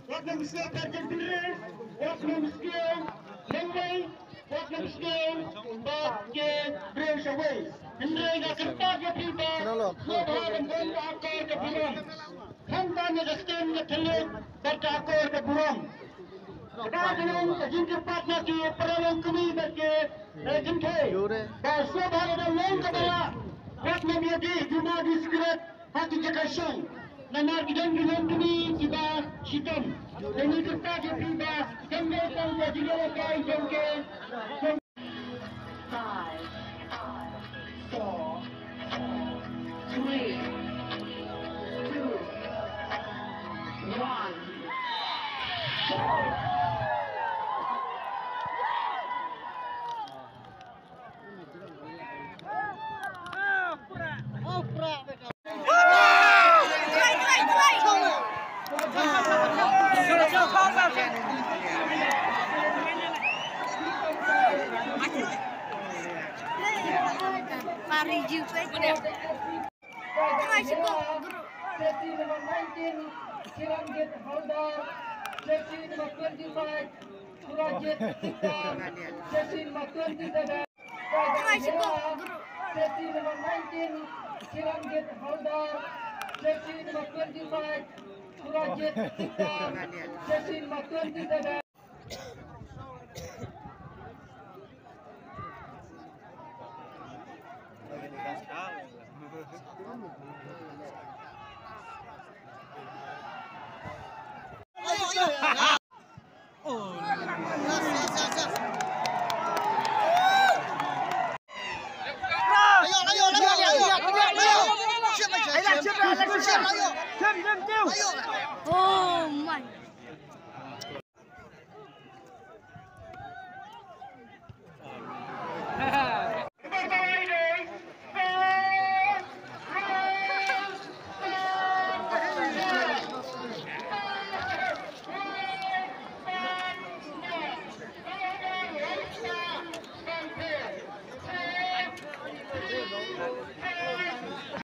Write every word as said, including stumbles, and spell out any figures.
Wat nym sngewthuh ka jingkyrkhu, wat nym sngewthuh lyngngoh, wat nym sngewthuh ba ki briew shawei. Hynrei nga kyrpad ïa phi ba sngewbha ban don ka akor ka burom. Khamtam ïa ka skem ka thylliej bad ka akor ka burom. Kata ka long ka jingkyrpad na ki para longkmie bad ki, eh, kynthei. Ba sngewbha lada long kaba lah, wat nym ïadih jumai discreet ha ki jaka shong. Namar ki don ki longkmie kiba shitom. Te ngi kyrpad ïa phi ba kynmaw tang ka jingïalehkai jong ki. Five, four, three, two, one. Pari ju pe. Try to go. Jersey number nineteen, Chiranjit Haldar. Jersey number twenty-five, Surajit Sikdar. Jersey number twenty-seven, Try to go. Jersey number nineteen, Chiranjit Haldar. Jersey number twenty-five, Surajit Sikdar. Jersey number twenty-seven. Oh my.